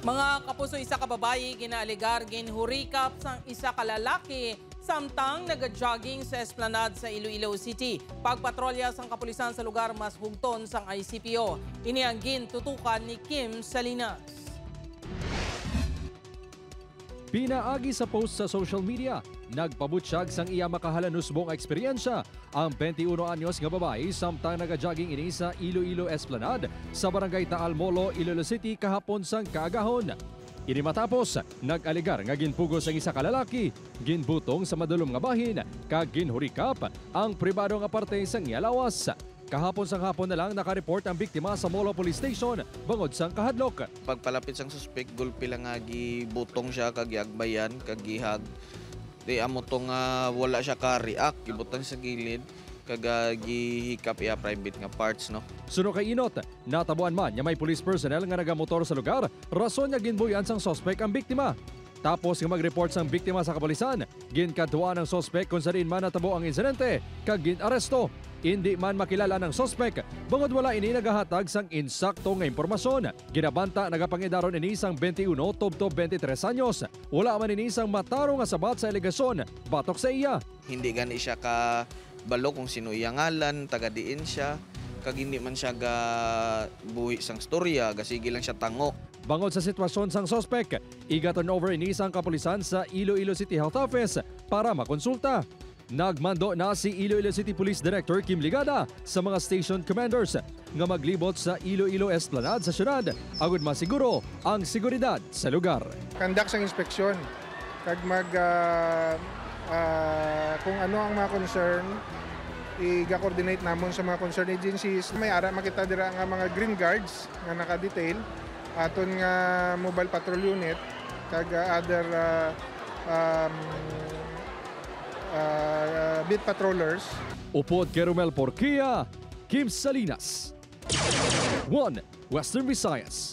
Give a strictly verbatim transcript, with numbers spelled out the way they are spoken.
Mga kapuso, isa ka babayi ginaalegar ginhurikap sang isa ka lalaki samtang nagajogging sa esplanade sa Iloilo City. Pagpatrolya sang kapulisan sa lugar mas hugton sang I C P O. Ini ang gintutukan ni Kim Salinas. Pinaagi sa post sa social media, nagpabutyag sang iya makahalanusbo nga eksperyensya ang twenty-one anyos nga babayi samtang nagajogging ini sa Iloilo Esplanade sa Barangay Taal Molo, Iloilo City kahapon sang kaagahon. Ini matapos, nag-alegar nga ginpugos ang isa ka lalaki, ginbutong sa madulom nga bahin, kag ginhurikap ang pribado nga parte sang iya lawas. Kahapon sang hapon na lang naka-report ang biktima sa Molo Police Station bangod sang kahadlok. Pagpalapit sang suspek, gulpi lang nga gibutong siya kag giagbayan kag gihag. Di amo to nga wala siya ka-react, gibutang sa gilid kag ah, gihikap iya private nga parts, no. Suno kay Inot, natabuan man nga may police personnel nga nagamotor sa lugar, rason nga ginbuy-an sang suspek ang biktima. Tapos nga mag-report sang biktima sa kapulisan, ginkadtuan ang suspek kung sa diin man natabo ang insidente kag gin-aresto. Indi man makilala ang suspek bangod wala ini nagahatag sang insakto nga impormasyon. Ginabanta nagapangidaron ini sang twenty-one tubtob twenty-three anyos. Wala man ini sang matarong nga sabat sa alegasyon batok sa iya. Hindi gani siya ka balo kung sino iya ngalan, taga diin siya, kag hindi man siya ga buhi sang storya, gasige lang siya tango. Bangod sa sitwasyon sang suspek, iga-turnover ini sang kapulisan sa Iloilo City Health Office para makonsulta. Nagmando na si Iloilo City Police Director Kim Ligada sa mga station commanders nga maglibot sa Iloilo Esplanade sa syudad agud masiguro ang seguridad sa lugar. Conduct sang inspeksyon kag mag ah, ah, kung ano ang mga concern, iga-coordinate namon sa mga concerned agencies. May ara makita dira nga mga green guards nga naka-detail, aton nga mobile patrol unit kag ah, other ah, um, ah, beat patrollers. Upod kay Romel Porquia, Kim Salinas, One Western Visayas.